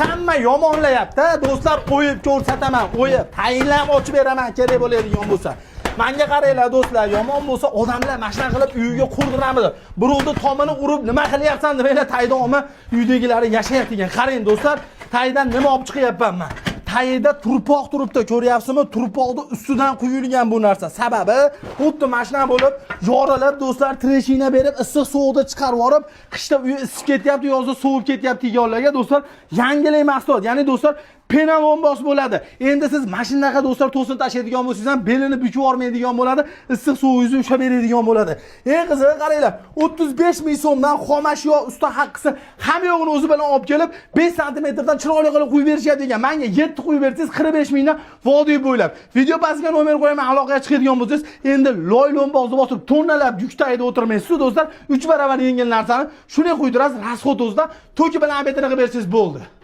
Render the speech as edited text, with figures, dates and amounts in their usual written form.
Hamma yomonlayapti, do'stlar, o'yib ko'rsataman, o'yib, tayinlab ochib beraman kerak bo'ladigan bo'lsa. Manga qaranglar, do'stlar, yomon bo'lsa odamlar mana shunaqa qilib uyiga qurdiramiz. Birovni tomini urib nima qilyapsan demanglar, tayda olma uydagilari yashayapti ekan. Qarang, do'stlar, taydan nima olib chiqyapman man. Tayida turpoq turibdi, ko'ryapsizmi? Turpoqni ustidan quyilgan bu narsa. Sababi xuddi mana shunaqa bo'lib yorilib, do'stlar, трещина berib, issiq sovuqda chiqarib yuborib, qishda uyi isib ketyapti, yozda sovib ketyapti deganlarga, do'stlar, yangilik mahsulot. Ya'ni, do'stlar, пена lombos bo'ladi. Endi siz mana shunaqa, do'stlar, to'sin tashlaydigan bo'lsangiz ham belini bukib yubormaydigan bo'ladi, issiq sovuqingizni ushlab beradigan bo'ladi. Eng qizig'i, qaranglar, 35 ming so'mdan xomashyo, usta haqqisi hamma yo'g'ini o'zi bilan olib kelib 5 santimetrdan chiroyli qilib quyib berishyapti ekan. Menga 7 quyib bersangiz 45 mingdan vodiy bo'ylab. Video pastiga nomer qo'yaman, aloqaga chiqadigan bo'lsangiz, endi loy lombozni bosib tonnalab yuk tagida o'tirmaysiz, do'stlar. 3 barobar yengil narsani shunday quydirasiz, расход o'zidan toki bilan обед ini qilib bersangiz bo'ldi.